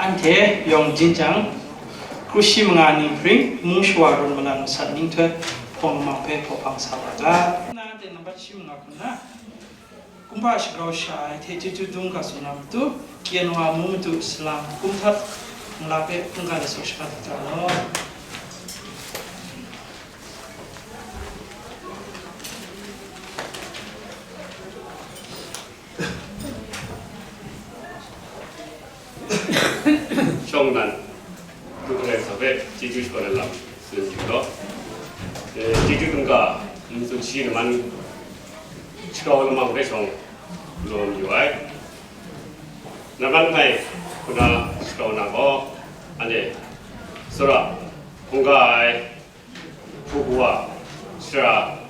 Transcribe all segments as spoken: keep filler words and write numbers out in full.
Anhte yawng jin jang, kru shi manga ning hpring, mung shawa run malan masat ning hte hpawng lamang hpe hpaw hpang sa wa ga. Na anhte nambat shi manga hkun na, kumhpa shagrau sha ai hte chyeju dum ga tsun na matu, K N O a mu matu salang kumhtat nla hpe hkungga de saw shaga dat ga law. Shawng nnan, du hkrai sa hpe chyeju shakawn ai lam tsun yu law. Eh, chyeju dum ga, n tsun shi laman, shagrau lamang hpe shawng galaw mayu ai. Nambat langai hku na shagrau na gaw, anhte tsawra hkungga ai, hpu wa, sara,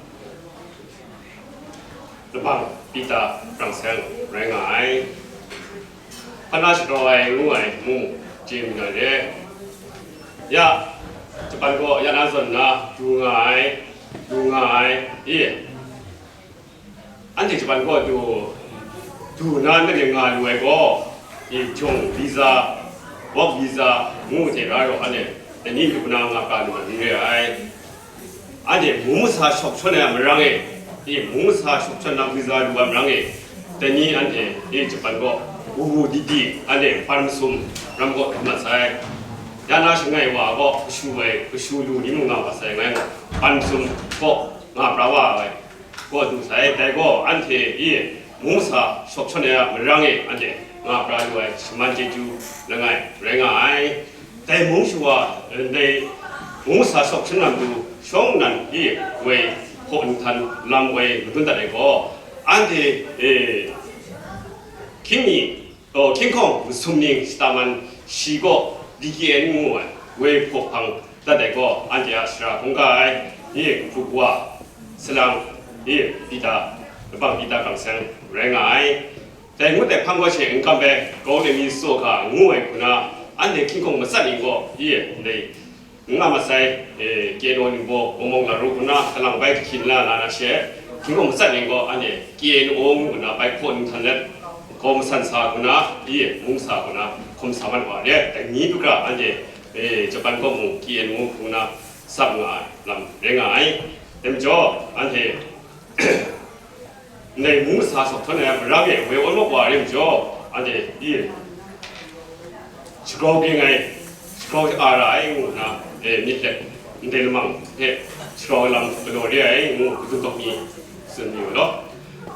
labang, pita, rang seng rai nga ai. Hpa na shagrau ai ngu ai mung chye mi na re. Ya, Japan gaw ya na zawn na du nga ai, du nga ai, i. Anhte Japan kaw du, du na nang e nga lu ai gaw, i jawng visa, work visa ngu hte rau anhte dai ni du na nga pra lu ai n re ai. Anhte mung masa shawk shawn ai a marang e, i mung masa shawk shawn na visa lu ai marang e, dai ni anhte i Japan kaw wu wu di di anhte pan masum ram kaw du mat sai. Ya na shangai wa gaw kashu ai, kashu lu ni mung nga wa sai, ngai gaw pan masum kaw nga pra wa ai. Gaw du sai, dai gaw anhte i mung masa shawk shawn ai a marang e anhte nga pra lu ai shaman chyeju langai rai nga ai. Dai mung shawa, dai mung masa shawk shawn na matu shawng nnan i woi hpaw nhtang lam woi madun dat ai gaw, anhte, e, hkying mi, o, hkying hkawng masum ning shata man shi gaw D K N ngu ai woi hpaw hpang dat ai gaw, anhte a sara hkungga ai, i hpu wa, salang, i pita, labang pita rang seng rai nga ai. Dai ngut ai hpang gaw she n kam ai, grau le mi tsaw ga ngu ai hku na, anhte hkying hkawng matsat ning gaw, i ndai n nga mat sai, e, K N O ningbaw mawng mawng la ru hku na, kalang bai kahkyin la na na she, hkying hkawng matsat ning gaw, anhte K N O ngu na bai hpaw nhtang let, hkaw masan sa hku na, i mung sa hku na, hkawm sa mat wa re, dai ni du hkra anhte, e, Japan kaw mung K N O hku na, sap nga ai lam rai nga ai. Dai majaw, anhte ndai mung masa shawk shawn ai a marang e woi awn mat wa re majaw, anhte i shagrau byin ai, shagrau sha-, a ra ai ngu nna, e, myit let ndai lamang hpe shagrau ai lam galaw re ai ngu, kadu dawk mi tsun mi u law.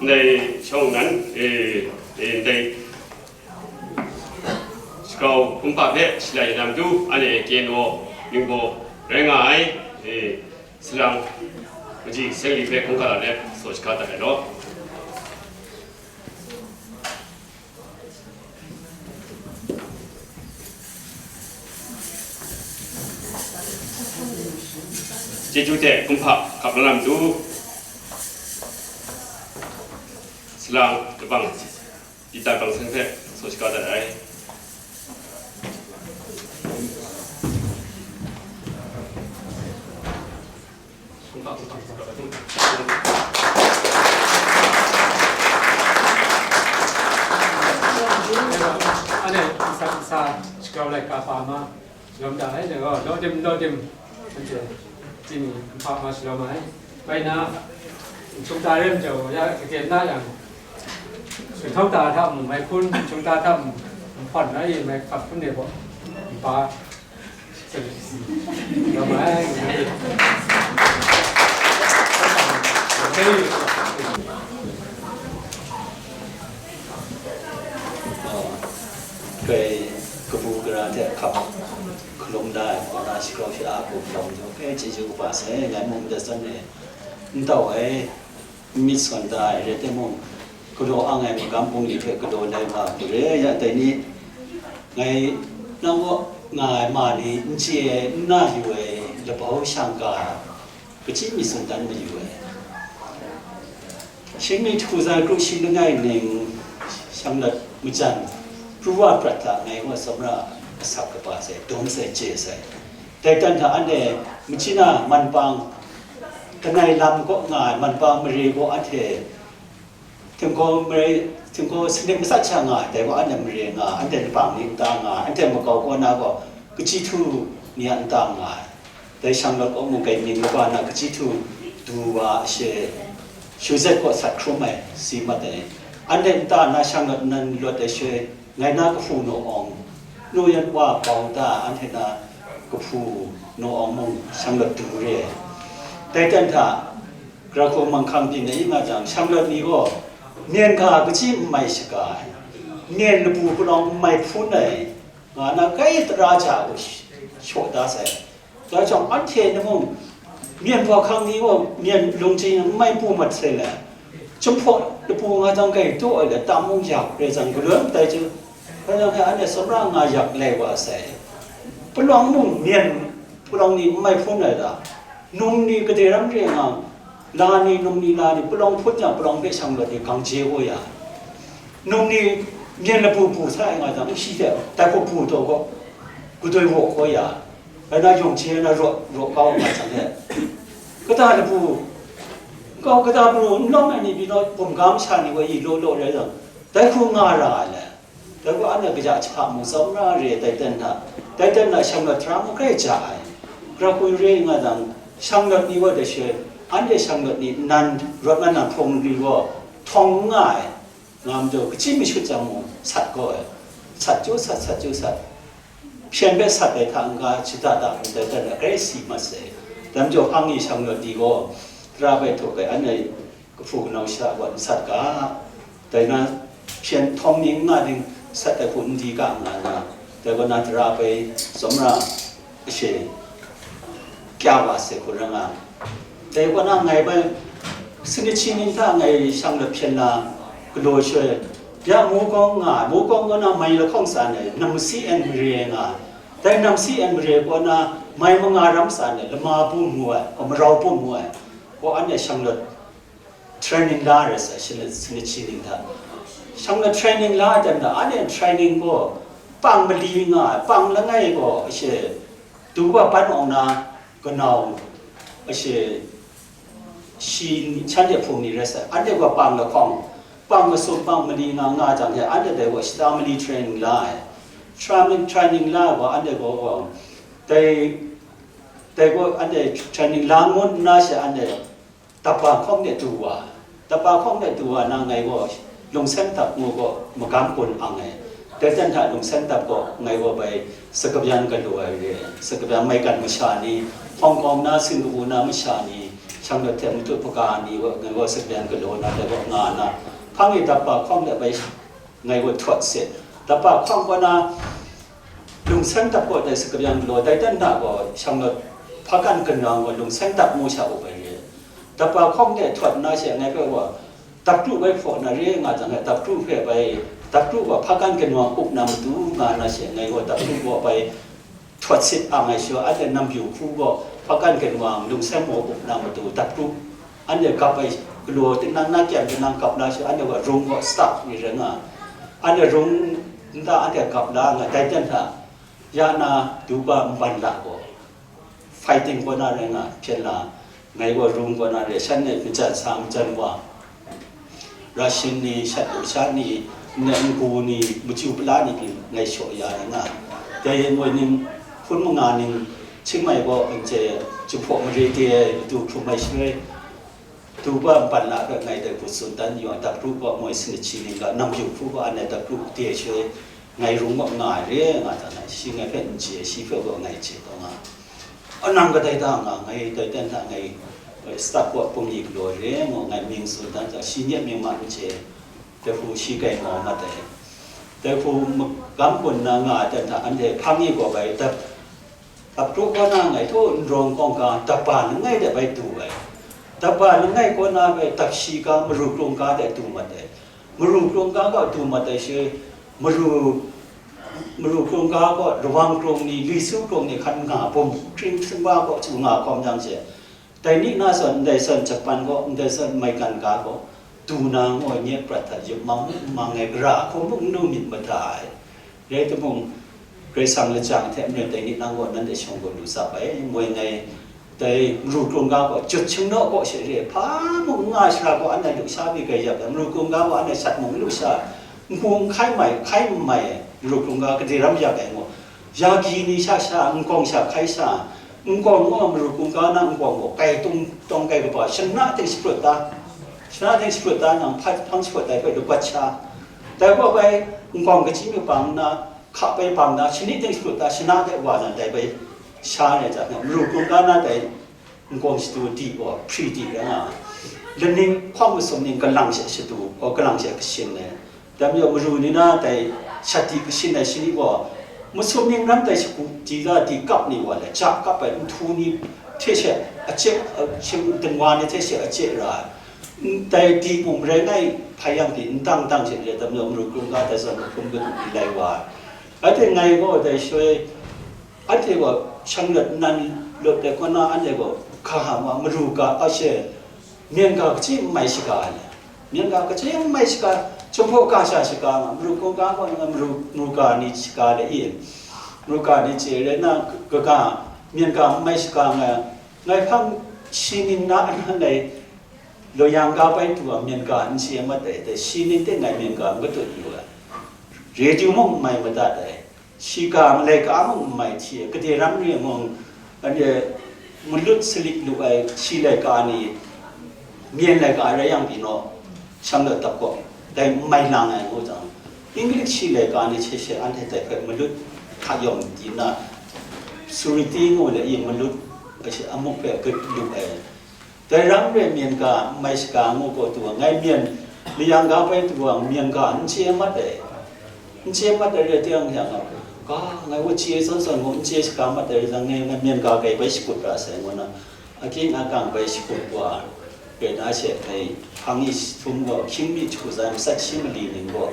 Ndai shawng nnan, e, e, ndai shagrau kumhpa hpe shalai na matu, anhte K N O ningbaw rai nga ai, e, Salang, kaji seng li hpe hkungga la let, saw shaga dat ai law. Chyeju hte kumhpa hkap la na matu, salang, labang, Pita rang seng hpe saw shaga dat ai. Ane, nsa, nsa, shagrau laika pa ma. Lawm da ai, law, law dim, law dim. Anhte, chyeju ni, hpa ma shalawm ai. Bai na, n htung ta re majaw, ya, kade na yang, n htung ta hta mung, mai hkun, n htung ta hta mung, n hpawn na, e, mai hkap hkun de baw, n pa, shalawm ai. Kai kabu gara hte hkap hkalum da ai, kaw na shagrau sha-, a hku hkam jaw hpe chyeju kaba sai, ngai mung dat san e, n tau ai, n myit sawn da ai rai timung, galaw ang ai magam bungli hpe galaw lai wa, gare ya dai ni, ngai nang kaw nga ai ma ni n chye ai, n na yu ai, labau shang ga, kachyi mi tsun dan mayu ai. Shing mi hku zai kru shi langai ning shang lat majan, pru wa prat hta ngai ngu ai tsawmra asak kaba sai, dum sai, chye sai. Dai dan hta anhte machyi na man pang, kanai lam kaw nga ai man pang mare gaw anhte Tinggaw mare, tinggaw sanit matsat sha nga ai, dai gaw anhte mare nga ai, anhte labang ni nta nga ai, anhte makau kaw na gaw, kachyi htu ni a nta nga ai. Dai shanglawt kaw mung, gaining laba na kachyi htu du wa she, Shuzet kaw sat hkrum ai, si mat ai. Anhte nta na shanglawt nan lawt ai she, ngai na kahpu naw awng, nu yan wa bau da, anhte na kahpu naw awng mung shanglawt du re ai. Dai dan hta, Gara hku manghkang byin ai nga jang, shanglawt ni gaw, myen ga kachyi n mai shaga ai, myen labu palawng n mai hpun ai, nga na kai tara ja gaw shaw da sai. Dai jang, anhte ni mung, myen hpawhkang ni gaw, myen lungchin n mai pu mat sai le, chyum hpaw labu nga jang, kai daw ai le, tam mung yak rai jang, galoi ndai chyu, rai jang, anhte sumra nga yak lai wa sai. Palawng mung, myen palawng ni n mai hpun ai da, num ni gade ram re nga, la ni, num ni, la ni, palawng hpun yang, palawng hpe shanglawt ni gang je kau ya, num ni myen labu bu sa ai nga jang, shi hte dai hku bu taw gaw, kadoi waw kau ya, rai na yawng hte na raw, raw kau nga jang e, kata labu, kau kata pru n lawm ai ni pyi naw, bum ga masha ni wa i law law rai jang, dai hku nga ra ai le. Dai gaw anhte kaja hta mung tsawmra re ai, dai dan hta, dai dan hta shanglawt hta mung grai ja ai. Gara hku re nga jang, shanglawt ni wa dashe, anhte shanglawt ni nan rawt nga na hpung ni gaw htawng n nga ai, nga majaw, kachyi mashut jang mung sat kau ai, sat chyu sat, sat chyu sat, hpyen hpe sat ai hta n-ga, shada da ndai dan hta grai si mat sai. Dai majaw, hpang ni shanglawt ni gaw tara bai htuk ai, anhte kahpu kanau sha wa n sat ga, dai na hpyen htawng ning n nga ding sat ai hku n di ga nga na, dai gaw na tara bai tsawmra ashe kya wa sai hku rai nga. Dai gaw na ngai bai sanit shi ning hta ngai shanglawt hpyen na galaw shoi, ya Mukawng nga, Mukawng gaw na mai lahkawng tsan ai, namsi en mare nga, dai namsi en mare gaw na mai manga ram tsan ai, lama bum ngu ai, marau bum ngu ai, gaw anhte shanglawt training la ai rai sa, shanglawt sanit shi ning hta. Shanglawt training la ai dan hta, anhte training gaw pang mali nga ai, pang langai gaw ashe, du wa ban awng na kanau ashe, shi shanhte hpung ni rai sa, anhte gaw pang lahkawng, pang masum, pang mali nga nga jang he, anhte dai gaw shata mali training la ai. Training, training la ai gaw, anhte gaw, dai, dai gaw anhte training la ngut nna she, anhte Dapa hkawng de du wa, Dapa hkawng de du wa na, ngai gaw Lungseng Dap ngu gaw magam gun ang ai. Dai dan hta Lungseng Dap gaw ngai gaw bai sakabyan galaw ai re, sakabyan maigan masha ni, Hong Kong na, Singapore na masha ni, shanglawt hte matut hpaga ni gaw, ngai gaw sakabyan galaw na, dai gaw nga na, hpang e Dapa hkawng de bai ngai gaw htawt se. Dapa hkawng gaw na, Lungseng Dap gaw dai sakabyan galaw, dai dan hta gaw shanglawt hpagan kanau gaw Lungseng Dap ngu sha up ai re. Dapa hkawng de htawt nna she ngai hpe gaw, dap kru bai hpaw na re nga jang, dap kru hpe bai, dap kru gaw hpagan kanau up na matu nga na she, ngai gaw dap kru gaw bai htawt sit ang ai sha, anhte Nambyu hku gaw hpagan kanau Lungseng maw up na matu dap kru, anhte gap ai galaw, tinang na kyang tinang gap na sha, anhte gaw rung gaw stop ni rai nga, anhte rung nta anhte gap la nga, dai dan hta ya na du ga nban la gaw, fighting kaw na rai nga, hpyen la, ngai gaw rung kaw na re, shan e majan sa, majan wa, Russian ni, shat lu sha ni, nne ngu ni, machyu pala ni pyi ngai shaw ya ai nga. Dai moi ning, hpun manga ning, Chiang Mai gaw, n chye, Jinghpaw mare de ai, matu hkrum ai shaloi, du ba npan la hpe ngai dai hku tsun dan yu ai, dap kru gaw moi sanit shi ning ga, Nambyu hku gaw anhte dap kru de ai shaloi, ngai rung gaw nga ai re nga dan ai, shi ngai hpe n chye, shi hpe gaw ngai chye taw nga. A nang kadai da nga, ngai dai dan hta ngai, ngai start gaw pungli galaw re ngu ngai mying tsun dan hta, shi nye mying ma n chye, dai hku shi grai mau mat ai. Dai hku magam gun na nga ai dan hta, anhte hpang e gaw bai dap, dap kru kaw na ngai htaw n rawng kawng ga, dap ba langai de bai du ai. Dap ba langai kaw na bai dap shi ga, maru krung ga de du mat ai. Maru krung ga gaw du mat ai she, maru, maru krung ga gaw rawang krung ni, li su krung ni hkan nga bum, hkring hkring wa gaw chu nga hkawm jang she, dai ni na zawn, ndai zawn Japan gaw, ndai zawn Maigan ga gaw, du na ngaw ai nye prat hta yup mang, mang ai gara hkum mung n lu myit mada ai. Rai timung, Karai Kasang lajang hte maren dai ni nang gaw nanhte shawng gaw lu tsap ai, moi ngai, Dai Maru Krum ga gaw, Jut Shingnaw kaw she re, hpa mung n nga shara gaw, anhte lusha mi grai yap ai, Maru Krum ga gaw, anhte shat mung lusha, n hku n hkai mai, hkai n mai, Maru Krum ga gade ram yap ai ngu, ya gi ni sha sha, nkawng sha hkai sha, nkawng ngu, Maru Krum ga na nkawng gaw, kai tung tawng kai kaba, shana ting shaprut ta, shana ting shaprut ta, nang hpa hpang shaprut tai hpe lukbat sha, dai gaw bai, nkawng kaji mi bang nna, hka bai bang nna, shani ting shaprut ta, shana de wa nan dai bai, sha rai jang, Maru Krum ga na dai nkawng shadu di gaw, hpri di rai nga ai. Laning hkawng masum ning galang she shadu, gaw galang she kashin ai. Dai majaw Maru ni na dai shat di kashin ai shani gaw, masum ning ram dai shagu di la di kap ni wa le, ja kap ai nhtu ni hte she ace, a, shing dingwa ni hte she ace ra ai. Dai di mung marai ngai hpai yang pyi, n dang dang she le, dai majaw Maru Krum ga dai zawn hkum gadu di lai wa ai. Anhte ngai gaw dai shaloi, anhte gaw shang lat nan lut ai kaw na, anhte gaw ga ma, Maru ga, a she, Myen ga kaji n mai shaga ai le, Myen ga kaji n mai shaga, Jinghpaw ga sha shaga nga, Maru Krum ga gaw nga, Maru, Maru ga ni shaga le i, Maru ga ni chye rai na, kaga, Myen ga n mai shaga nga, ngai hpang shi ning na anhte lai, Loyang ga bai du ai Myen ga n chye mat ai, dai shi ning de ngai Myen ga n gadut yu ai, radio mung n mai madat ai. Shi ga malai ga mung n mai hti ai, gade ram re mung, anhte malut salik lu ai shi laika ni, Myen laika rai yang pyi naw, shang dat dap gaw, dai n mai lang ai ngu jang, English shi laika ni hte she anhte dai hpe malut hta yawm di nna, Suriti ngu le i malut a shi amuk hpe gat lu ai. Dai ram re Myen ga n mai shaga ngu gaw du ai, ngai Myen, layang ga bai du ai Myen ga n chye mat ai, n chye mat ai rai teng yang, ga ngai gaw chye zawn zawn gaw n chye shaga mat ai rai jang, ngai, ngai Myen ga kai bai shakut ra sai ngu na, akying akang bai shakut wa, rai na she, ngai hpang e htum gaw, hkying mi hku zai, matsat shi mali ning gaw,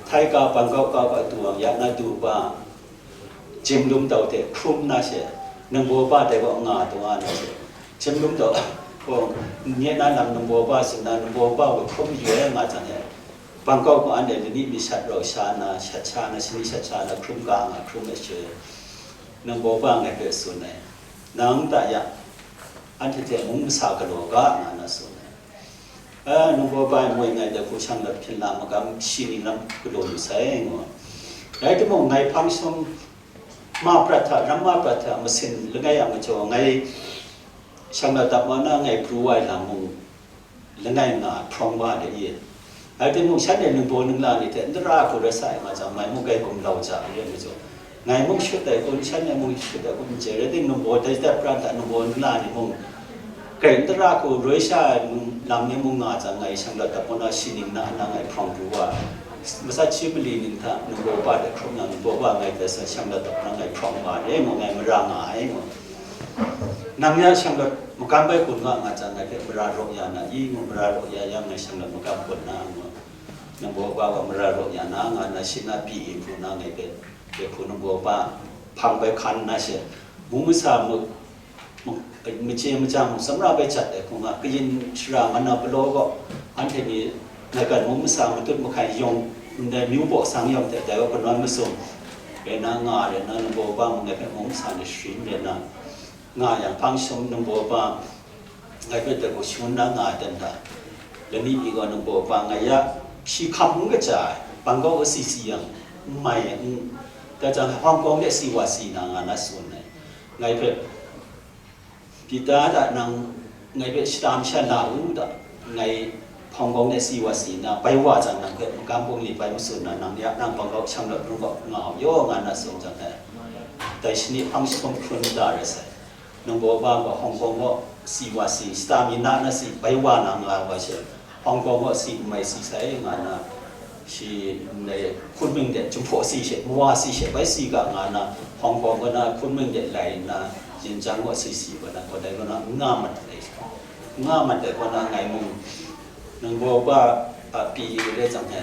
Thai ga, Bangkok ga, ga du ai, ya na du ba, Jim lum dau hte hkrum na she, ningbaw ba dai gaw nga taw nga na she, Jim lum dau, gaw, nye na lam ningbaw ba tsun na, ningbaw ba gaw hkrum yu ai nga jang e, Bangkok gaw anhte lani mi shat rau sha na, shat sha na, shani shat sha na, hkrum ga nga, hkrum ai she, ningbaw ba ngai hpe tsun ai, nang ta ya, anhte hte mung masa galaw ga, nga na tsun ai. A, ningbaw ba e moi ngai dai hku shang dat hpyen la magam shi ning lam galaw yu sai, ngu. Rai timung, ngai hpang shawng ma prat hta, ram ma prat hta masin langai a majaw, ngai shang dat dap ma na ngai pru wa ai lam mung langai nga ai, hprawng wa ai de i. Rai timung, shanhte ningbaw ningla ni hte n tara hku rai sa ai nga jang, mai mung gai gumlau ja ai re majaw, ngai mung shut ai kun, shanhte mung shut ai kun, n chye, rai timung, ningbaw dai dat pran hta ningbaw ningla ni mung, Karai n tara hku roi sha ai lam ni mung nga jang, ngai shang dat dap kaw na shi ning na, nang ngai hprawng pru wa ai. Matsat shi mali ning hta ningbaw ba de hkrum na, ningbaw ba ngai hpe sa shang dat dap na ngai hprawng wa ai, ngu ngai mara nga ai, ngu. Nang ya shang dat magam bai kun nga nga jang, ngai hpe mara raw ya na i, ngu, mara raw ya yang, ngai shang dat magam kun na, ngu. Ningbaw ba wa mara raw ya na, nga na shi na pyi e hku na, ngai hpe, hpe hku ningbaw ba hpang bai hkan na she, mung masa mu, Machye machyang mung samra bai jat ai hku nga, kayin shara man na palaw gaw, anhte ni maigan mung masa matut mahkai yawng, ndai myu baw sang yawng hte dai gaw kanawn masum rai na nga ai rai na, ningbaw ba mung ngai hpe mung masa ni sharin rai na nga yang, hpang shawng ningbaw ba ngai hpe dai gaw shangun na nga ai dan hta, lani pyi gaw ningbaw ba ngai ya shi hkam n kaja ai, Bangkok asi si yang, n mai ai, n, dai jang Hong Kong de si wa si na nga na tsun ai. Ngai hpe, Pita da nang ngai hpe shata masha la u da, ngai Hpawng Kawng de si wa si nna, bai wa jang nang hpe magam bungli bai matsun na, nang ya nang Bangkok shang rawt lung gaw nga u yaw, nga na sung jang e, dai shani hpang jahtum hkrun da rai sai. Nang baw ba gaw Hpawng Kawng gaw si wa si, shata mi na na si, bai wa na nga ai wa she, Hpawng Kawng gaw si n mai si sai, nga na, shi ndai hkunming de, Jinghpaw si she, Mawa si she, bai si ga, nga na, Hpawng Kawng gaw na hkunming de lai nna, yin jang gaw si si gaw na, gaw dai gaw na, n nga mat ai, n nga mat ai gaw na, ngai mung, nang baw ba, a, pyi rai jang he,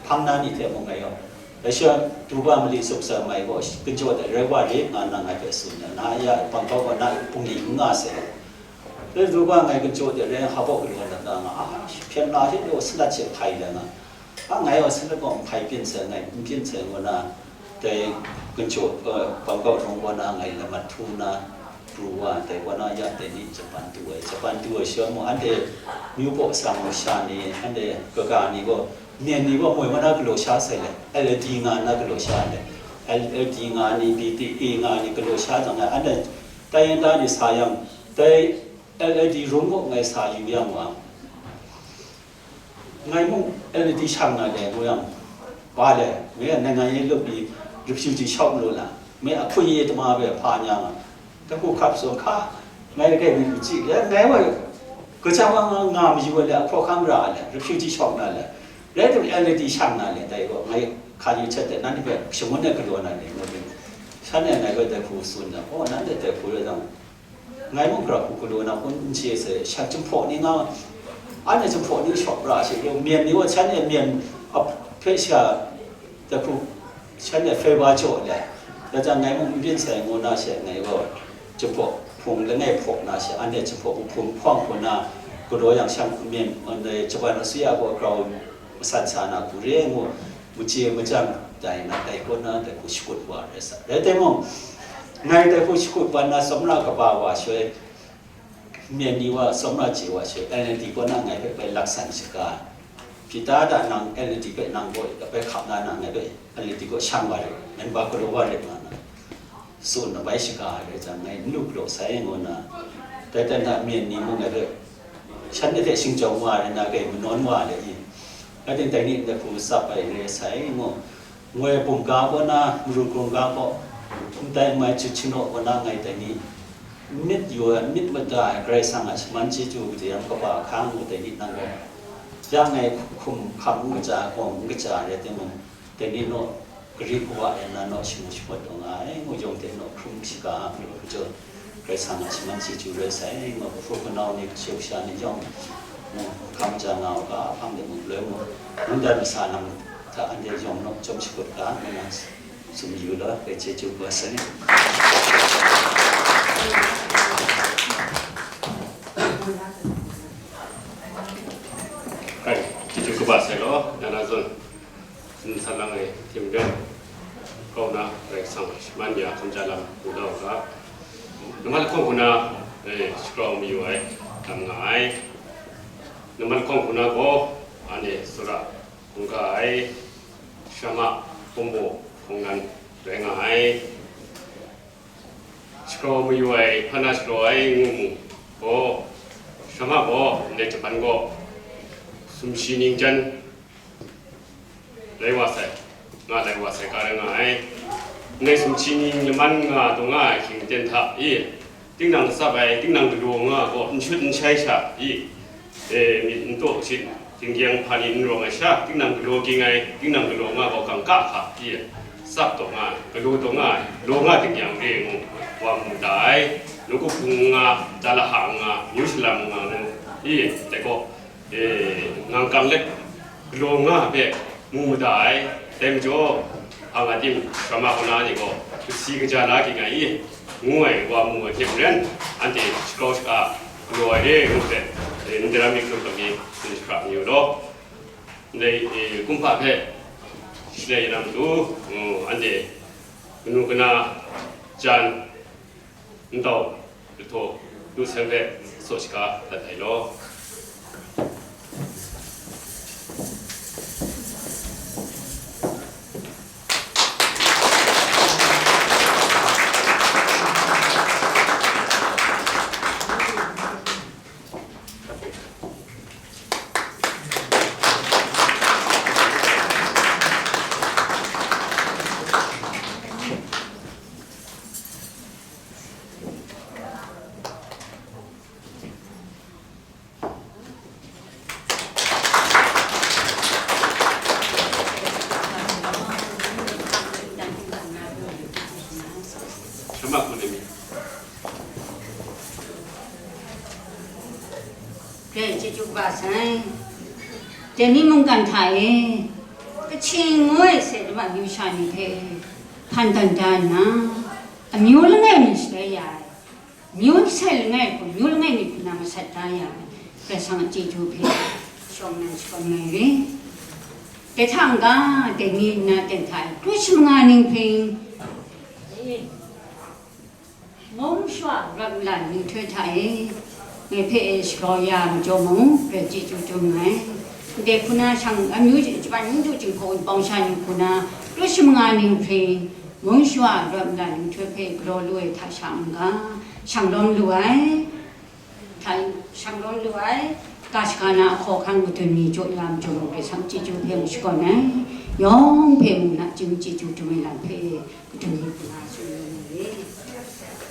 hpang na ni hte mung ngai gaw, dai she, du ba mali suksa mai gaw, ginjaw de rai wa rit, nga na ngai hpe tsun ai, na ya, Hpawng Kawng gaw na bungli n nga sai. Dai du ba ngai ginjaw de rai, hpa baw galaw dat da nga, a, hpyen na hte gaw salat she hpai da nga, a, ngai gaw salat gaw n hpai byin sai, ngai n byin sai ngu na, dai ginjaw, eh, Bangkok hkawng kaw na ngai lamat htu nna, pru wa, dai kaw na ya dai ni Japan du ai. Japan du ai sha mung, anhte myu paw sang masha ni, anhte kaga ni gaw, myen ni gaw moi wa na galaw sha sai le, L L D nga na galaw sha le, L L D nga ni, B T A nga ni galaw sha jang, anhte tai yan da ni sa yang, dai L L D rum gaw ngai sa yu yang wa, ngai mung L L D shang na le ngu yang, ba le, ngai a နိုင်ငံရေးလုပ်ပြီး refugee လျှောက်မလို့လား, မင်းအခွင့်အရေးသမားပဲ ဖားညါမှာ, တကူခပ်စော်ခါ, ငါ့ရဲ့ကဲ့ မကြည့်လေ, ငါ့ဝဲ ကစဝါငါ ငါမယူဝဲလေ, အခေါ်ခမ်းရလေ, refugee လျှောက်လာလေ, ရဲတူ L L D ရှောက်လာလေ, တိုက်ကို ငါ့ခါယူချက်တဲ့ နန်းတစ်ဖက် ရှင်ဝန်းနဲ့ကလော်လာလေ, ငါ့ ဆန်းနဲ့ ငါ့ဝဲ တိုက်ကို စွန့်တာ, ဟော နန်းတဲ့ တိုက်ကို ရတော့ ငါ့မုံကြခုကလော်နာ ဟို နချေစေ ရှောက်ချင်ဖို့နေ ငါ အဲ့နဲ့ ချင်ဖို့နေ ရှောက်ပြရှိလို့ မြင်နေ ဝဆန်းနဲ့ မြင် အဖက်ရှာ တခု ဆန်းနဲ့ ဖဲပါကြော်လေ, ဒါကြောင့် ငါ့မုံ ပြင်းဆိုင် ငိုနာ ရှက် ငါ့ကို ချင်ဖို့ ဖုံ လည်း ငါ့ဖို့ နာ ရှက် အဲ့နဲ့ ချင်ဖို့ ဖုံ ဖောင်း ဖို့ နာ ကလော် ရန် ရှမ်း မြင် အဲ့နဲ့ ချင်ဖို့ ဆရာ ကို အကြောင်း မဆန်ဆန် နာ ကူရဲ ငို မချေ မချမ်း တိုင် နာ တိုက်ကို နာ တခု ရှုပ် ဝါ ရဲ စ ရဲ တဲ မုံ ငါ့ တခု ရှုပ် ဝါ နာ စမရ ကပါ ဝါ ရွှဲ မြင်နီဝါ စောမရ ချေဝါ ရွှဲ NLD ကော နာ ငါ့ ဖဲ ဖဲ လက်ဆန် ရှိကာ ဖြစ်တာ ဒါ နင် NLD ဖဲ နင် ကို ဖဲ ခပ် နာ နာ ငါ့ ဖဲ NLD ကို ရှမ်း ဝါ ရဲ မန် ဘၣ် ကလော် ဝါ ရဲ မ နာ စွန့် န ဘၣ် ရှိကာ ရဲ စ ငါ့ နု ကလော် ဆိုင် ငို နာ တဲ တဲ နာ မြင်နီ မုံ ငါ့ ဖဲ ရှမ်း ဖဲ ရှင်း ကြောင်း ဝါ ရဲ နာ ကဲ မနွန် ဝါ ရဲ အင်း အဲ့ တိုင်တိုင် န ခု စပ် ပိုင် ရဲ ဆိုင် ငို ငွေ ပုံ ကား ကော နာ မရူ ကုံ ကား ကော တိုင် မိုင် ချစ် ချစ် နော် ကော နာ ငါ့ တိုင် နီ မြစ် ရွာ မြစ် မတ ရဲ ဆိုင် ငါ့ ရှမန် ချစ် ချူ က တ ရံ က ပါ ခါ ငို တိုင် နီ နင် ကော ရ ငါ့ ခုမ် ခမ် က ကြာ ကော က ကြာ ရဲ တဲ မုံ တိုင် နီ နော် ကရီ က ဝါ ရဲ နာ နော် ရှမူ ရှမတ် တော့ ငါ့ ငို ယုံ တဲ နော် ခုမ် ရှိ ကာ မရူ က ကျော် ရဲ ဆိုင် ငါ့ ရှမန် ချစ် ချူ ရဲ ဆိုင် ငို ဖူ က နောင် နီ က ရှုပ် ရှာ နီ ယုံ မုံ ခမ် ကြာ ငါ က ဖမ် တဲ မုံ လွဲ မုံ မုံ တ မ ဆာ နမ် ထ အန် တဲ ယုံ နော် ကျော် ရှိ က ကာ မ နာ စူ ယူ လ ရဲ ချစ် ချူ ပါ ဆိုင် ကဲ ချစ် ချူ က ပါ ဆိုင် လီၤ န နာ စွန့် Sin salang ai, tim den, kau na, rai sang, man ya, kam ja lam, u dau ga. Namal kong kuna, eh, scroll mi wai, tam nga ai. Namal kong kuna ko, ane, sura, kung ka ai, shama, kumbo, kung nan, rai nga ai. Scroll mi wai, pana scroll ai, ngu mu, ko, shama ko, ne, Japan ko, sumshi ning jan, lai wa sai, nga lai wa sai, ka rai nga ai. Ndai sumshi ning laman nga taw nga ai hkying ten hta i, tingnang tsap ai, tingnang galaw nga gaw n shut n shai sha i, e, myit n taw shit, tinggyang hpa ni n rawng ai sha, tingnang galaw ging ai, tingnang galaw nga gaw kangka hka i, tsap taw nga ai, galaw taw nga ai, law nga tinggyang re ngu, wa mu da ai, nawku hpung nga, dalaha nga, myu shalam nga ngu i, dai gaw, e, ngang kam let galaw nga hpe mu mada ai. Dai majaw, hpa nga tim, grama kaw na ni gaw, kasi kaja la ging ai i, ngu ai wa mu ai hte maren, anhte shagrau shaga galaw ai re ngu hpe, e, ndai ram mi hkrum hkrum mi tsun shahkra mayu law. Ndai, e, kumhpa hpe shalai yaram tu, ngu, anhte kanu kana jan, Ntau, Lahtaw, Lu Seng hpe saw shaga dat ai law. Shama hku ni mi. Dai chyeju kaba sai, dai ni mungkan hta e, Kachin ngu ai se dama myu sha ni hte hpan dan da nna, amyu langai mi shalai ya ai, amyu sai langai hku, amyu langai mi hku na masat da ya ai, Karai Kasang a chyeju hpe shawng nnan shakawn ai re. Dai hta n-ga, dai ni nna ten hta e, kru shi manga ninghpring, Mung shwa rawt nlan nhtoi hta e, ngai hpe e shagrau ya majaw mung, grai chyeju dum nngai. Ndai hku na shang amyu, Japan mung du Jinghpaw Wunpawng sha ni hku na, kru shi manga ni hpe, mung shwa rawt nlan nhtoi hpe galaw lu ai hta sha n-ga, shang lawm lu ai. Hta shang lawm lu ai, ga shaga na ahkaw ahkang madun ni jaw ya majaw mung, Karai Kasang chyeju hpe mung shakawn ai, yawng hpe mung nachying chyeju dum ai lam hpe, kadun ni hku na tsun lu ai.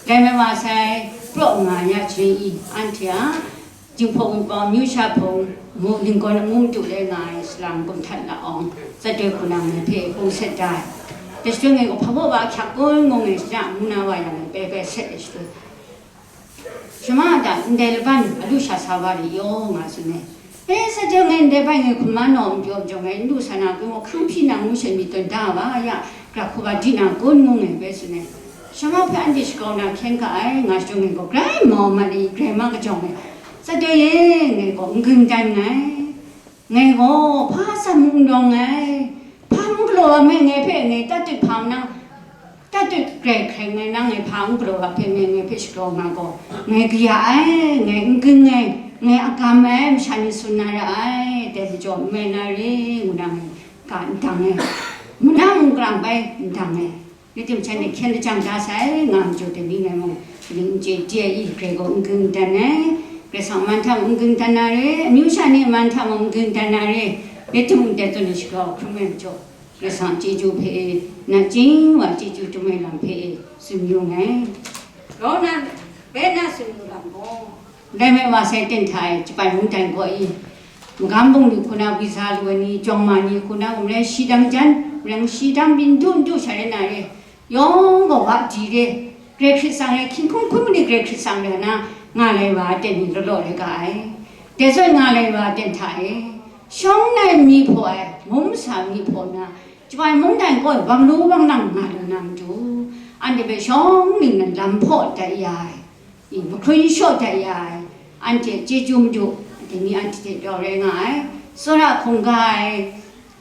Dai mai wa sai, praw nga ya chyen i, anhte a Jinghpaw Wunpawng amyu sha hpung, mu ninggawn amu madu le nga ai salang kum htan la awng, Zatdoi hku na ngai hpe hpung set da ai. Dai shatoi ngai gaw hpa baw wa ahkyak kun ngu ngai shana, ngu na wa yang ngai pai pai set ai shatoi. Shama da, ndai laban alu sha sa wa ri yaw nga tsun ai. E, Zatdoi ngai ndai bai ngai hkum ma naw n pyaw majaw ngai n lu sa na kun gaw, hkang hpyi na ngu sha myit tawn da wa ya, gra hku wa di na kun ngu ngai bai tsun ai. Shama hpe anhte shakau na hkyen ga ai, nga shadawn ngai gaw grai mau mat i, grai ma kajawng ai. Zatdoi e, ngai gaw n ging dan nngai. Ngai gaw hpa atsam mung n rawng ai, hpa mung galaw wa me, ngai hpe ngai tatut hpa nang, tatut grai hkreng ai nang, ngai hpa mung galaw wa hpe me, ngai hpe shakau nga gaw, ngai kaya ai, ngai n ging ai, ngai agam ai, masha ni tsun na ra ai, dai majaw n mai na re, ngu na ngai ga n dang ai, mung na mung kalang bai n dang ai. Rai timung, shanhte hkyen lajang da sai nga majaw, dai ni ngai mung, kaning n chye de ai, grai gaw n ging dan ai, Karai Kasang man hta mung n ging dan na re, amyu sha ni man hta mung n ging dan na re, rai timung, dai zawn ni shakau hkrum ai majaw, Karai Kasang chyeju hpe e, nachying wa chyeju dum ai lam hpe e, tsun yu nngai. Grau na, bai na tsun yu lam gaw, Dai mai wa sai ten hta e, Japan mungdan kaw i, magam bungli hku na, gwi sa lu ai ni, jawng ma ni hku na, gumlai shi dang jan, mreng shi dang byin du n du sha rai na re, yawng gaw wa di re, grai hkrit tsang re, hkying hkum hkum ni grai hkrit tsang re na, nga lai wa ten ni law law rai ga ai. Dai zawn nga lai wa ten hta e, shawng nai mi hpaw ai, mung masa mi hpaw na, Japan mungdan kaw e, wang lu wang lang nga lu na matu, anhte hpe shawng ningnan lam hpaw dat ya ai. I, mahkun shaw dat ya ai, anhte chyeju madu, dai ni anhte hte rau rai nga ai, tsawra hkungga ai,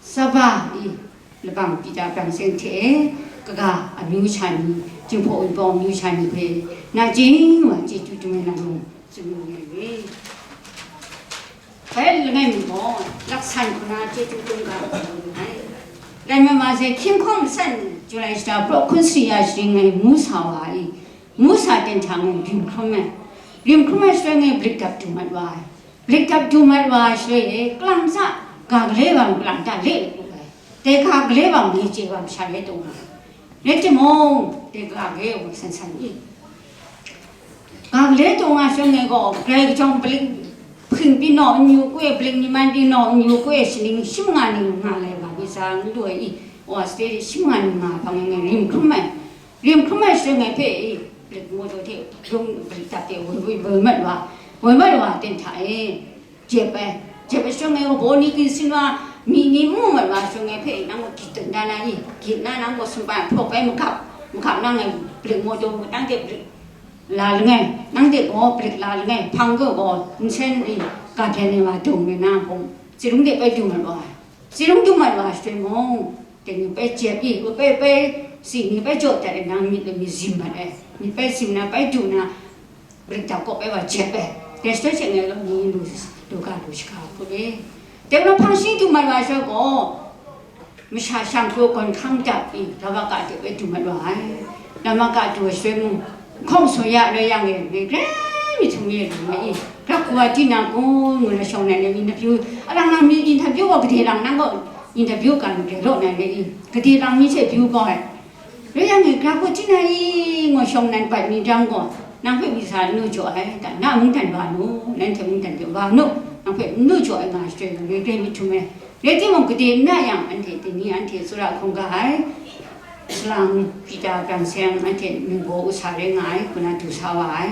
Saba i, labang Pita Bang Seng hte kaga amyu sha ni, Jinghpaw Wunpawng amyu sha ni hpe, nachying wa chyeju dum ai lam mung tsun lu ai. Bai langai mi gaw, laksan hku na chyeju dum ga ai. Dai mai wa sai, hkying hkum san, Julai shata praw hkun sari ya sharin ngai ngu sa wa i, ngu sa ten hta ngai rim hkrum ai. Rim hkrum ai shaloi ngai blik dap du mat wa ai. Blik dap du mat wa ai shaloi e, kalang hta ga gale wa kalang hta le lu ai. Dai ga gale wa ngai chye wa masha rai taw nga ai. Rai timung, dai ga gale wa san san i. Ga gale taw nga shaloi ngai gaw, Karai kajawng blik hpring pyi naw n yu kwe, blik ni man pyi naw n yu kwe, shaning shi manga ni nga lai wa, ni sa n lu ai i, wa sade shi manga ni nga hpang ngai rim hkrum ai. Rim hkrum ai shaloi ngai hpe i, blik mawdaw hte, lung blik dap hte woi woi woi mat wa, woi mat wa ten hta e, jep ai. Jep ai shaloi ngai gaw baw ni ginsin wa, myi ni mu mat wa shaloi ngai hpe nang gaw gyit dan dan ai i, gyit na nang gaw sumpai hpraw bai magap, magap na ngai blik mawdaw, nang hte blik la langai, nang hte gaw blik la langai, hpang gaw gaw nsen i, ga byan ai wa dung ai na hpung, tsi rung de bai du mat wa ai. Tsi rung du mat wa shaloi mung, dai ni bai jep i, bai, bai, si ni bai jaw dat ai nang myit e myit zim mat ai, myit bai zim na bai du na, blik dap kaw bai wa jep ai. Dai shaloi she ngai gaw ni lu, lu ga lu shaga hku e. Dai gaw hpang shi du mat wa shaloi gaw, masha shang hkru gawn hkang dap i, Lamaka de bai du mat wa ai. Lamaka du ai shaloi mung, hkawng saw ya loi yang e, ngai grai mi htum e lu ma i, grap kawa di na kun, ngu na shawng nan e interview, alang lang mi interview gaw gade lang nang gaw, interview kan grai law nan e i, gade lang mi hte view gaw ai. Rai yang e, grap kawa di na i, ngu shawng nan bat mi dang gaw, nang hpe mi sa n nu jaw ai, da, na mungdan wa nu, nanhte mungdan de wa nu, nang hpe n nu jaw ai nga shaloi, ngai grai mi htum e. Rai timung, gade n na yang, anhte dai ni anhte tsawra hkungga ai, salang Pita Bang Seng anhte ningbaw u sa rai nga ai, hku na du sa wa ai.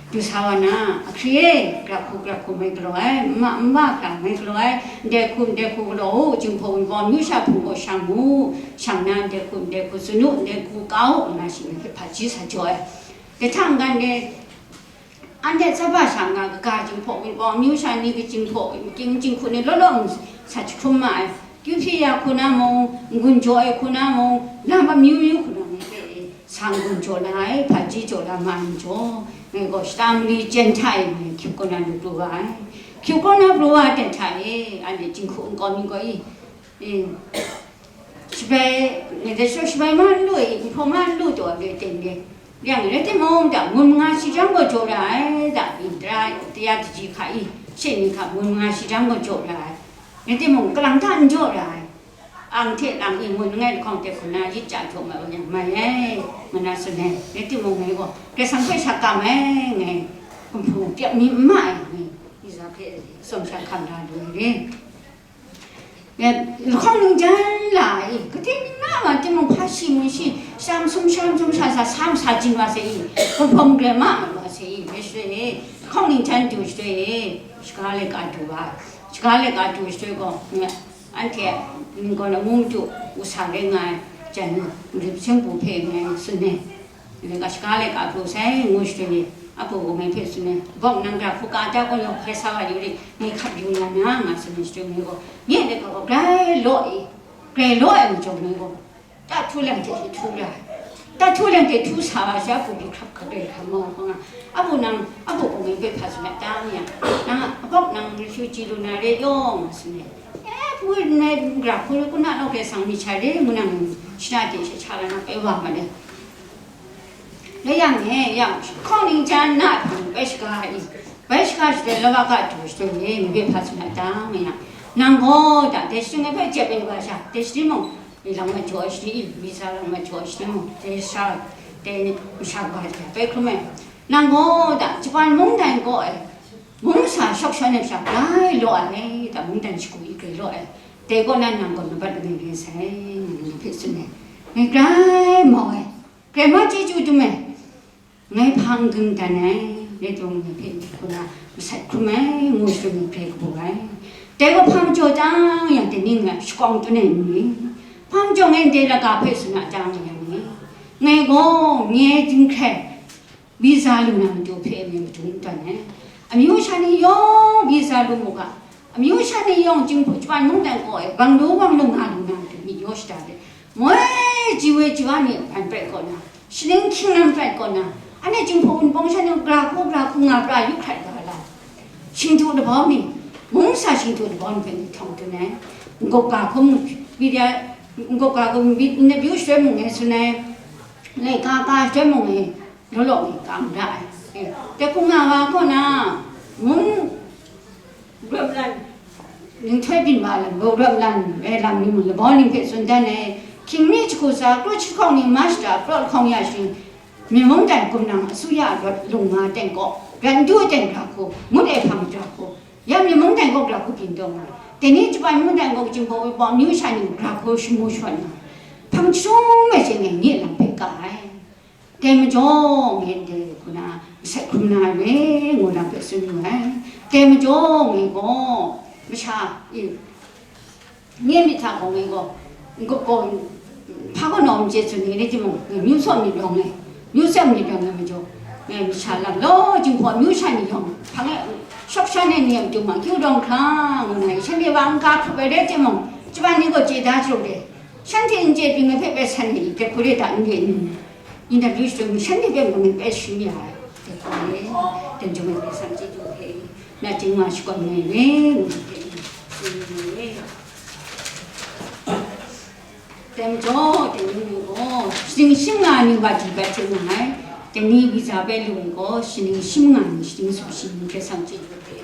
Du sa wa na, ahkri e, grap hku grap hku mai galaw ai, n ma n wa hkra mai galaw ai, ndai hku ndai hku galaw u, Jinghpaw Wunpawng amyu sha hpung gaw shang mu, shang na ndai hku ndai hku tsun u, ndai hku ka u, ngu na shi ngai hpe hpaji sa jaw ai. Dai hta n-ga ndai, anhte tsawra sha nga kaga Jinghpaw Wunpawng amyu sha ni, kajinghpaw, makying jinghku ni law law sa jahkrum ma ai. Kyu hpyi ya hku na mung, n-gun jaw ai hku na mung, lam amyu myu hku na mung hpe, Sang gun jaw la ai, hpaji jaw la ma ai majaw, ngai gaw shata mali jen hta e ngai hkyep kaw na lu pru wa ai. Hkyep kaw na pru wa ai ten hta e, anhte jinghku nkau mi gaw i, e, shabai, ngai dai shaw shabai ma n lu e, nhpaw ma n lu taw ai ten de. Yang rai timung, da, ngun manga shi jang gaw jaw ra ai, da, tara, tara daji hka i, she ni hka ngun manga shi jang gaw jaw ra ai. Rai timung, kalang hta n jaw ra ai. Ang hte lang i ngun langai lahkawng hte hkuna yit chya jaw mat wa yang mai ai, ngu na tsun ai. Rai timung ngai gaw, Karai Kasang hpe sha kam ai, ngai, hkum hpung pyap mi n ma ai, ngai, Iza hpe tsawm sha hkam da lu ai re. Lahkawng ningjan la i, kating na ma timung hpa shi mi shi, sham sum sham sum sha sa, sam sa jin wa se i, hkum hpung grai ma mat wa se i, rai shaloi e, lahkawng ningjan du shaloi e, shaga laika du wa, shaga laika du shaloi gaw, anhte ning gaw na mung du, u sa rai nga ai, jan, Rip Singpu hpe ngai tsun ai. Laika shaga laika pru sai, ngu shadun ni, a pu gaw ngai hpe tsun ai, bawng nang gara hku ka ta gaw, yawng hpe sa wa yu ri, ngai hkap yu nga na, nga tsun ai shadun ni gaw, nye laika gaw grai law e, grai law ai majaw ngai gaw, ta htu lang hte htu ra ai. Ta htu lang hte htu sa wa sha, a pu du hkrap hkrap rai hkam mau hkawng a, a pu nang, a pu gaw ngai hpe hpa tsun ai ta, nang a bawng nang refugee lu na re yaw, nga tsun ai. E, pu nai gara hku, ku na law Karai Kasang myit sha re, ngu nang shana de she sha la na pai wa ma le. Rai yang e, yang, hkawng ningjan na hpang bai shaga i, bai shaga shaloi law ga du shaloi ni, ngai hpe hpa tsun ai ta, nga yang, nang gaw, da, dai shading ngai hpe jep ai wa sha, dai shading mung, i lang ma jaw ai shading i, mi sa lang ma jaw ai shading mung, dai sha, dai masha ga ja bai hkrum ai. Nang gaw, da, Japan mungdan gaw ai, mung sa shawk shawn ai sha, grai law ai, da, mungdan shagu i grai law ai, dai kaw nan nang gaw nambat langai re sai, nang hpe tsun ai. Ngai grai mau ai. Grandma chyeju dum ai, ngai hpang ging dan ai, rai timung ngai hpe myit hkuna masat hkrum ai, ngu shadum ai hpe kabu ai. Dai gaw hpang jaw chyang yang, dai ni ngai shakawng tun ai ni, hpang jaw ngai ndai laga hpe tsun a chyang yang ni, ngai gaw nye ai jinghkrai, visa lu na matu hpe ngai madung n tawn ai. Amyu sha ni yawng visa lu mu ga, amyu sha ni yawng Jinghpaw Japan mungdan kaw e, bang lu bang lu nga lu na matu myit yaw shada de, moi ji woi ji wa ni ban pret kaw na, shaning hkying lam pret kaw na, anhte Jinghpaw Wunpawng sha ni gara hku gara hku nga pra yu hkrat ga la. Shingtu labau ni, mung sa shingtu labau ni hpe ni htawng tun ai. N-gup ga hkum, N-gup ga hkum, N W shaloi mung e tsun ai, laika ka shaloi mung e, law law ni ka mara ai. E, dai hku nga wa kaw na, mung Rawt lan, ninghtoi byin wa lam, rawt lan, e lam ni mung, labau ni hpe tsun dan ai, hkying mi jahku sa, kru jahkawng ni ma shada, praw lahkawng ya shing, myi mungdan gumnang asuya rawt lung nga teng kaw, rawt n du ai teng gara hku, ngut ai hpang gara hku, ya myi mungdan kaw gara hku byin taw nga, dai ni Japan mungdan kaw Jinghpaw Wunpawng amyu sha ni mung gara hku shamu shawan nga, hpang jahtum ai hte ngai nye lam hpe ka ai. Dai majaw, ngai ndai hku na masat hkrum na ai re, ngu na hpe tsun wu ai. Dai majaw, ngai gaw, masha, i, nye myit hta gaw ngai gaw, n-gup gaw, hpa gaw nawng n chye tsun ni, rai timung, ngai myu tsawm myit rawng ai, myu tsawm myit rawng ai majaw, ngai masha lam law, Jinghpaw amyu sha ni yawng, hpang e, shawk shan ai ni a matu ma, kyu dawng hkra, ngu na, shanhte wa n-ga hkrup ai rai timung, Japan ni gaw chye da jaw de, shanhte n chye pyi ngai hpe bai san ai, dai hku re da n re ni? Interview shadum shanhte hpe mung bai shim ya ai, dai hku re, dai majaw ngai hpe san chyeju hpe, na chyeju ma shakawn ai re, ngu hpe, tsun ai re. Dai majaw, dai ni gaw, shaning shim nga ni wa di bai hte nga ai, dai ni visa bai lu ai gaw, shaning shim nga ni, shaning sumshi ni hpe san chyeju hpe,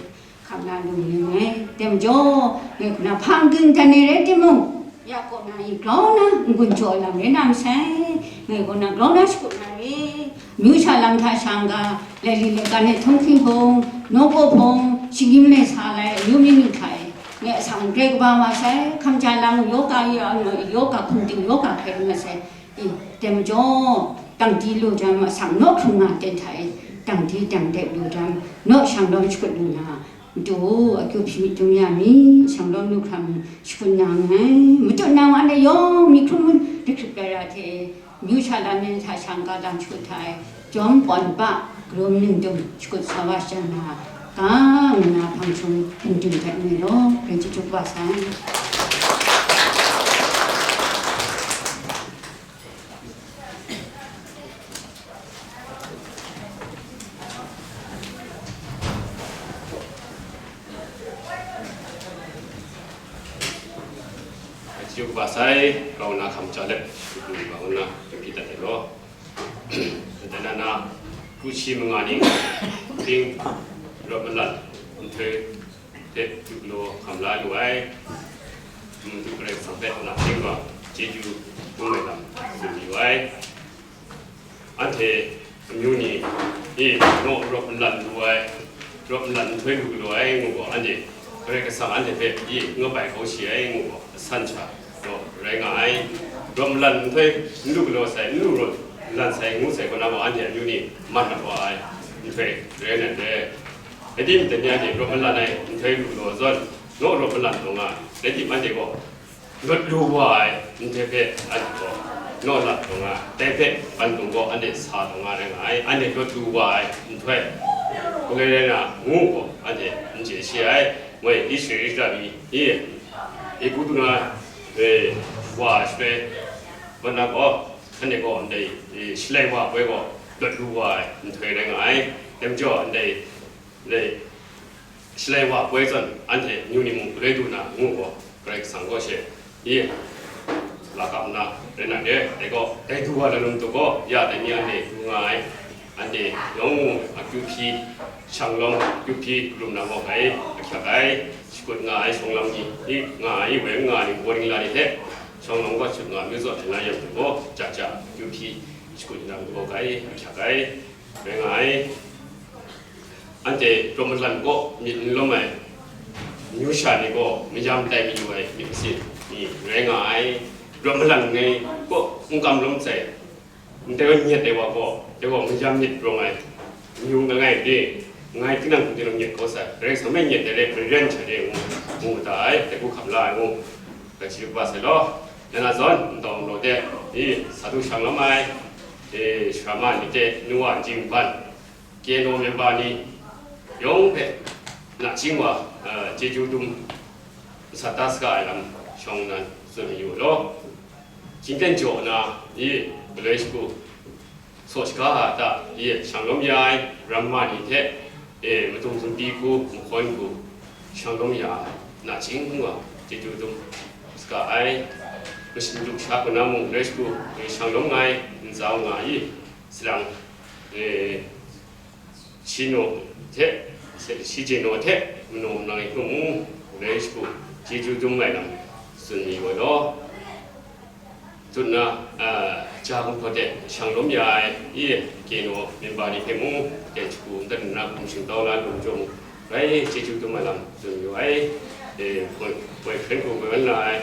hkam na lu ni ai. Dai majaw, ngai hku na hpang ging dan ai rai timung, ya kaw na i grau na n-gun jaw ai lam rai na masai, ngai kaw na grau na shakut na re, amyu sha lam hta shang ga, laili laika hte htunghking hpung, nawku hpung, shinggyim lai sa lai, amyu myit ni hta e, ngai asak n grai kaba wa sai, hkam ja lam, yoga ya, yoga hkum ting, yoga hkrai lu na sai, i, dai majaw, dang di lu jang, asak naw hkrung nga ten hta e, dang di dang dep lu jang, naw shang lawm shakut lu na, Madu, akyu hpyi myit dum ya mi, shang lawm lu hkra mi, shakut na nngai. Matut na wa na yawng, myi hkrum hkrit hkrit rai ra hte, amyu sha lam ni hta shang ga lam shakut hta e, jawm pawn pa, garum ning dum shakut sa wa sha na, ga ngu na hpang hkrung dum dum dat ni law, rai chyeju wa sai. Wa sai, grau na hkam ja let, shakut lu wa nna, hpyi dat ai law. Dai na na, kru shi manga ni, ting, rawt malan, nhtoi hte du galaw hkam la lu ai. Madu Karai Kasang hpe nachying wa, chyeju dum ai lam tsun mayu ai. Anhte amyu ni, e, naw rawt malan lu ai, rawt malan nhtoi lu galaw ai ngu gaw, anhte Karai Kasang anhte hpe, e, ngabai kau shi ai ngu gaw, asan sha gaw rai nga ai. Rawt malan nhtoi n lu galaw sai, n lu rawt malan sai ngu sai kaw na gaw, anhte amyu ni mat mat wa ai nhtoi rai nna re. Rai timung, dai ni anhte rawt malan ai nhtoi lu galaw zawn, naw rawt malan taw nga ai. Rai timung, anhte gaw, lawt lu wa ai nhtoi hpe anhte gaw naw lat taw nga ai, dai hpe ban dung gaw anhte sa taw nga rai nga ai, anhte lawt lu wa ai nhtoi, hkoi rai na ngu gaw anhte n chye shi ai, moi Israela mi, i, Egutu na, e, wa shaloi, mat na gaw, anhte gaw ndai, e, shalai wa poi gaw lawt lu wa ai nhtoi rai nga ai, dai majaw ndai, ndai, Shalai wa poi zawn, anhte amyu ni mung galoi du na ngu gaw, Karai Kasang gaw she, i, la kap nna, rai nna re, dai gaw, dai du wa na lung tu gaw, ya dai ni anhte du nga ai, anhte yawng mung akyu hpyi, shang lawm akyu hpyi, krum na gaw ai, ahkyak ai, shakut nga ai, shawng lam ni, i, nga ai, woi nga ai, bawling la ni hte, shawng lam gaw shut nga, myu zaw hte na yam tu gaw, ja ja, akyu hpyi, shakut na gaw ai, ahkyak ai, rai nga ai. Anhte rawt malan kaw myit n lawm ai, amyu sha ni gaw mayam tai mayu ai myit masin ni rai nga ai. Rawt malan ngai kaw n kam lawm sai, ndai gaw nyet ai wa gaw, dai gaw mayam myit rawng ai, amyu langai re, ngai tinang hku tinang nyet kau sai, Karai Kasang hpe nyet ai re, maren sha re ngu, ngu mada ai, dai hku hkam la ai ngu, dai shi ba sai law. Nna zawn, ntawm law de, i, sa du shang lawm ai, e, sara ma ni hte, nu wa, jingban, K N O member ni yawng hpe nachying wa, eh, chyeju dum masat da saga ai lam shawng nnan tsun mayu law. Hkying ten jaw na i galoi shagu saw shaga hta i shang lawm ya ai ramma ni hte, e, madung sumpi hku, mahkawn hku shang lawm ya ai nachying wa chyeju dum saga ai. Masin du sha hku na mung galoi shagu, e, shang lawm nga ai ntsa nga i salang, e, Shinu hte, Shijinu hte manu manang ni hkrum u, galoi shagu chyeju dum ai lam tsun mi wa law. Tsun na, a, ja gumhpraw de shang lawm ya ai, i, K N O member ni hpe mung, ten shagu n dat nna hkum shingtau na lung jaw mu, rai chyeju dum ai lam tsun yu ai, e, boy-, boyfriend hku goi wan na ai,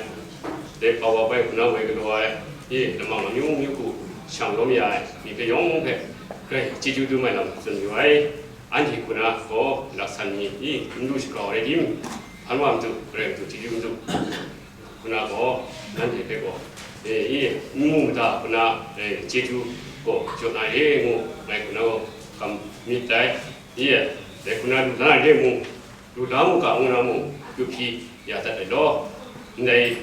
dai hpa wa bai hku na woi galaw ai, i, lamang amyu myu hku shang lawm ya ai, mi hpe yawng hpe, grai chyeju dum ai lam tsun yu ai. Anhte hku na gaw laksan ni, i, n lu shagrau rai tim, hpan wa matu, grai matu, chyeju matu, hku na gaw, nanhte hpe gaw, e, i, n mu mada hku na, e, chyeju gaw jaw na re ngu, ngai hku na gaw kam myit dai, i, dai hku na lu la na re mung, lu la mu ga ngu na mung, kyu hpyi ya dat ai law, ndai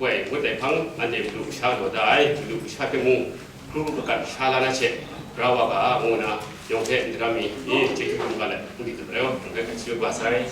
Woi, ngut ai hpang, anhte madu kasha galaw da ai, madu kasha hpe mung, hkru makan sha la na she, bra wa ga, ngu nna, yawng hpe n daram mi, i, chyeju hkrum ga let, n di dat ai, yawng hpe hkachyu ga sai.